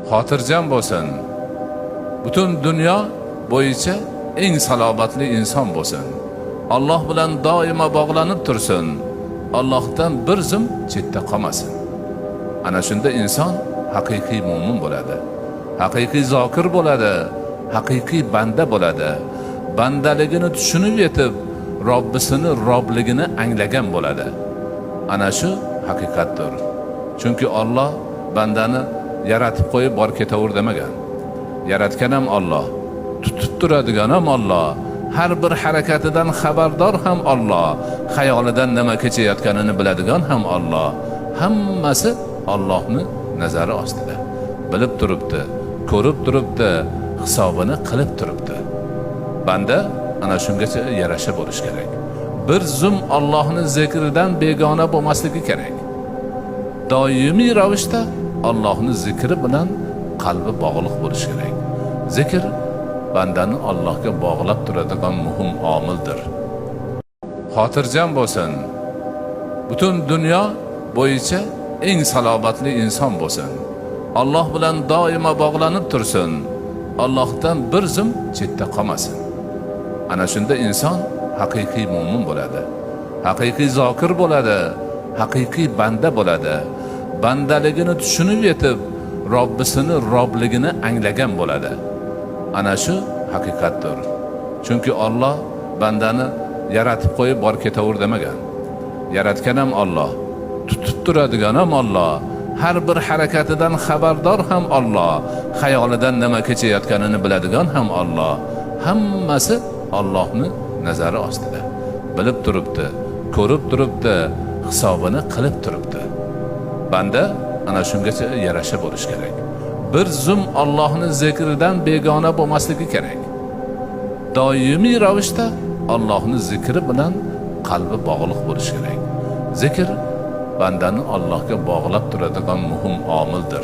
Xotirjam bo'lsin. Butun dunyo bo'yicha eng salobatli inson bo'lsin. Alloh bilan doimo bog'lanib tursin. Allohdan bir zum chetda qolmasin. Ana shunda inson haqiqiy mo'min bo'ladi. Haqiqiy zokir bo'ladi, haqiqiy banda bo'ladi. Bandaligini tushunib yetib, Robbisini robligini anglagan bo'ladi. Ana shu haqiqatdir. Chunki Alloh bandani yaratib qo'yib bor ketaver demagan. Yaratgan ham Alloh, tutib turadigan ham Alloh, har bir harakatidan xabardor ham Alloh, xayolidan nima kechayotganini biladigan ham Alloh. Hammasi Allohni nazari ostida. Bilib turibdi, ko'rib turibdi, hisobini qilib turibdi. Banda ana shungacha yarasha bo'lish kerak. Bir zum Allohni zikridan begona bo'lmasligi kerak. Doimiy ravishda Allohni zikri bilan qalbi bog'liq bo'lishi kerak. Zikr bandani Allohga bog'lab turadigan muhim omildir. Xotirjam bo'lsin. Butun dunyo bo'yicha eng salobatli inson bo'lsin. Alloh bilan doimo bog'lanib tursin. Allohdan bir zum chetda qolmasin. Ana shunda inson haqiqiy mo'min bo'ladi. Haqiqiy zokir bo'ladi, haqiqiy banda bo'ladi. Bandaligini tushunib yetib, Robbisini robligini anglagan bo'ladi. Ana shu haqiqatdir. Chunki Alloh bandani yaratib qo'yib bor ketaver demagan. Yaratgan ham Alloh, tutib turadigan ham Alloh, har bir harakatidan xabardor ham Alloh, xayolidan nima kechayotganini biladigan ham Alloh. Hammasi Allohni nazari ostida. Bilib turibdi, ko'rib turibdi, hisobini qilib turibdi. Banda ana shungacha yarasha bo'lish kerak. Bir zum Allohni zikridan begona bo'lmasligi kerak. Doimiy ravishda Allohni zikri bilan qalbi bog'liq bo'lishi kerak. Zikr bandani Allohga bog'lab turadigan muhim omildir.